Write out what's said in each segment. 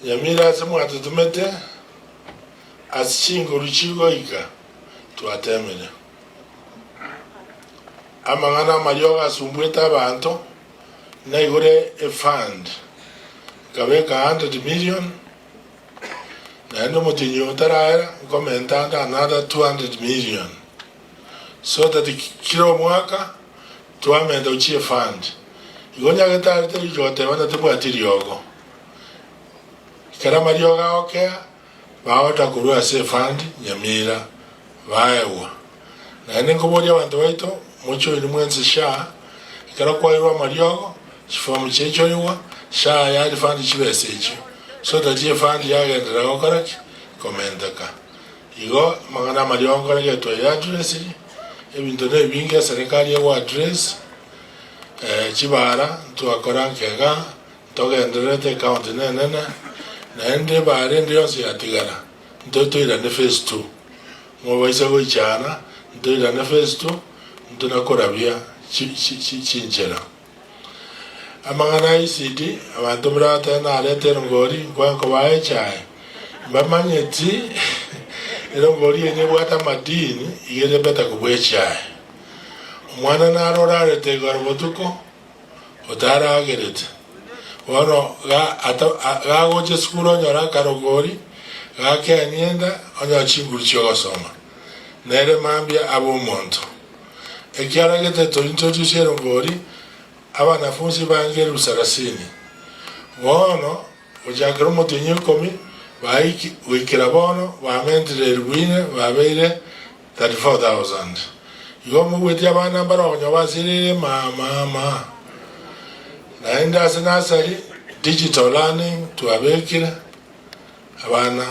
Nyamira ase mwatotomete ase chinguru chigoika twatemire. Amang'ana amariogo asumbuete abanto, naigure efund nkabeka 100 million, naende omotienyi oyo otaraera nkomenta ande another 200 million so that kera omwaka twamenta gochia efund. Igo nyagetari teri goteba ng'a tebwati riogo. Ekero amariogo agokea, bagocha korwa ase efund Nyamira baegwa. Naende nkoboria abanto baito, mochoine mwensi SHA, ekero kwairwe amariogo, chifomu chiaichoigwa, SHA ya refund chibesa echio, so that efund yagenderera gokora ki? Komenteka. Igo amang'ana amariogo nkore getwa ya address ebinto nebinge eserekari ego address, chibara ntwakora nkega, ntogendererete ecounty nenene, naende ebara ende yonsi yatigara, ntotoirane phase two. Mobaisa goichana, ntoirane phase two, ntona korabia chinchera. Amang'ana a ECD, abanto mboratebe narete erongori, nkoe nkobaa echae. Mbamanyeti erongori eye nebwate amadini, iga ere better kobua echae. Omwana naro orarete igoro botuko, otaragerete. Bono gagocha esukuru onyore akarogori, gakenia enda, onyore chinguru chi'ogosoma. Nere mambia abe omonto. Ekiagera gete tointroduce erongori, abanafunsi bange elfu sarasini. Bono gochakera omotienyi oikomi baiki goikera bono bamentire elifu ine babeire 34,000. Igo omogweti abana mbare okonya basirire ma ma ma. Naende ase nursery digital learning twabekire abana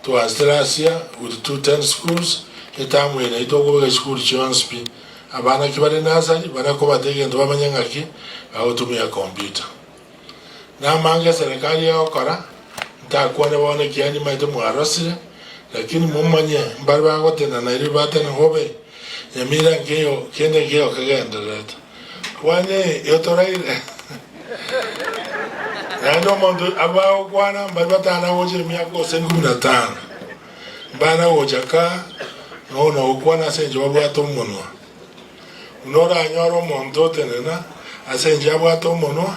twansire asia with 210 schools etamu eye nayo tokobeka chisukuru chionsi pi. Abana ki bare nursery bare kobata egento bamanye ng'aki bagotumia computer. Namange eserekari egokora, ntakwane bono ekiagera nimanyete mwarosire, lakini momanye mbare bagotenena erio batene bobe, nyamira nkeiyo kende nkeiyo kegendererete. Kwane iyo toraire. Naende omonto abagokwana mbare batana gocha emiaka gose ikomi na tano, mbana gocha ka nonya gokwana ase enchera babwate omonwa. Buna oranyore omonto otenena ase enchera abwate omonwa,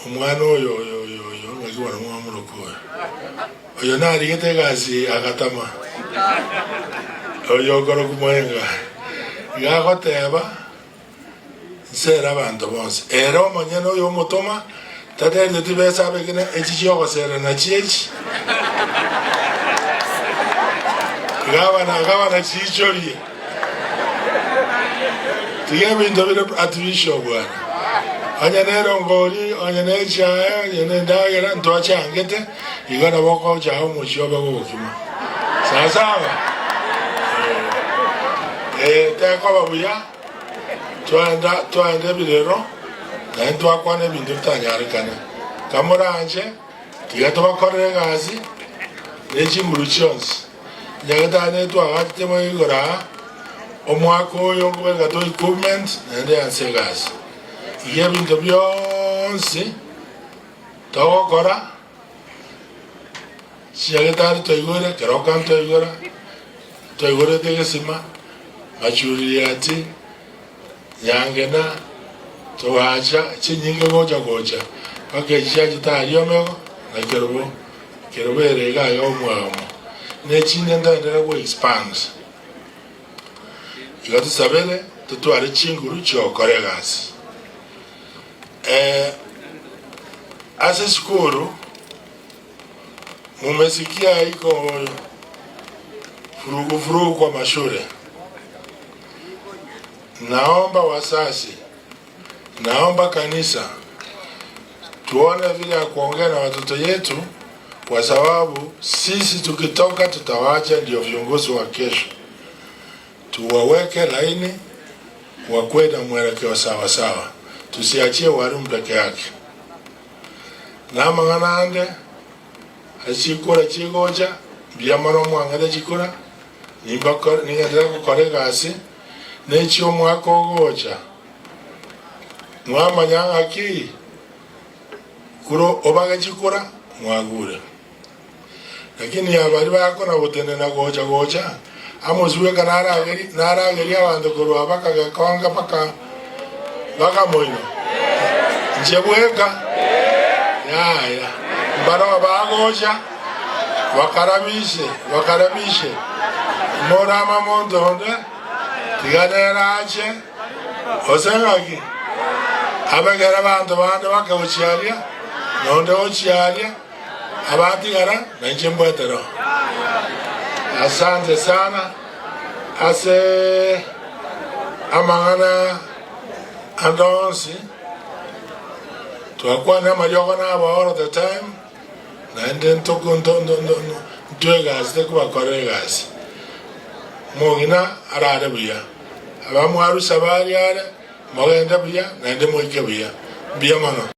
omwana oyo oyo oyo oyo ng'aki bono mwamoroka oyo? Oyo narigete egasi agatama, oyo okorokwa Moenga, iga agoteba nsere abanto bonsi. Ere omonyene oyo omotoma tatereteti besa abegene echi chiogosera nachio echi. Gavana, gavana chiichorie. Tiga ebinto bire artificial bwana. Onye nerongori, onye nechae, onye nendagera ntwachangete, igo nabo okochaka omochie obe gogokima. Sawasawa? Eh, tekoba buya, twaenda twaenda ebirero, naende twakwana ebinto bitanyarekane. Kamoranche, tiga tobakorere egasi, ne chinguru chionsi. Nyagetari netwagachete moyo igoro aa, omwaka oyo nkobeka to equipment naende yanse egasi. Iga ebinto bionsi togokora, chinyagetari twaigwere, keroka ntwaigora, twaigorete egesima, machuririati, Nyangena, togacha chinyinge gocha gocha mpaka echi chiachete aria omego na kerubo, kerubo ere iga iga omwamo, ne chinde ntoenderere go expand. Igo tosabere totware chinguru chiogokora egasi. Ase esukuru mumesikia iko furugu furugu kwa mashure. Naomba wasasi, naomba kanisa tuone vile ya kuongea na watoto yetu, kwa sababu sisi tukitoka tutawacha ndio viongozi wa kesho. Tuwaweke laini wakuwe na mwelekeo sawa sawa, tusiachie walimu peke yake. Na amang'ana ande ase chikura chigocha, mbuya mono mwang'ete chikura, nimbakore ningenderere gokora egasi ne chi'omwaka ogocha. Mwamanya ng'aki? Korwa obage chikura, mwagure. Lakini abaria bakona gotenena gocha gocha, Amosi bweka narageri naragerie abanto korwa baka gekonge baka baka moino. Inche bweka? Yaya. Mbarabwo bagocha bakarabishe bakarabishe. Morama monto onde, tiga nere ache, gose ng'aki? Abegere abanto bande bake gochia aria, na onde gochia aria. Abatigara nainche mbwate roho. Asante sana ase amang'ana ande onsi. Twakwanire amariogo nabo all the time, naende ntoku nto nto nto ntwegasete kobakorera egasi. Omong'ina arare buya, abamwarusa baria are, mogende buya naende moike buya. Mbuya mono.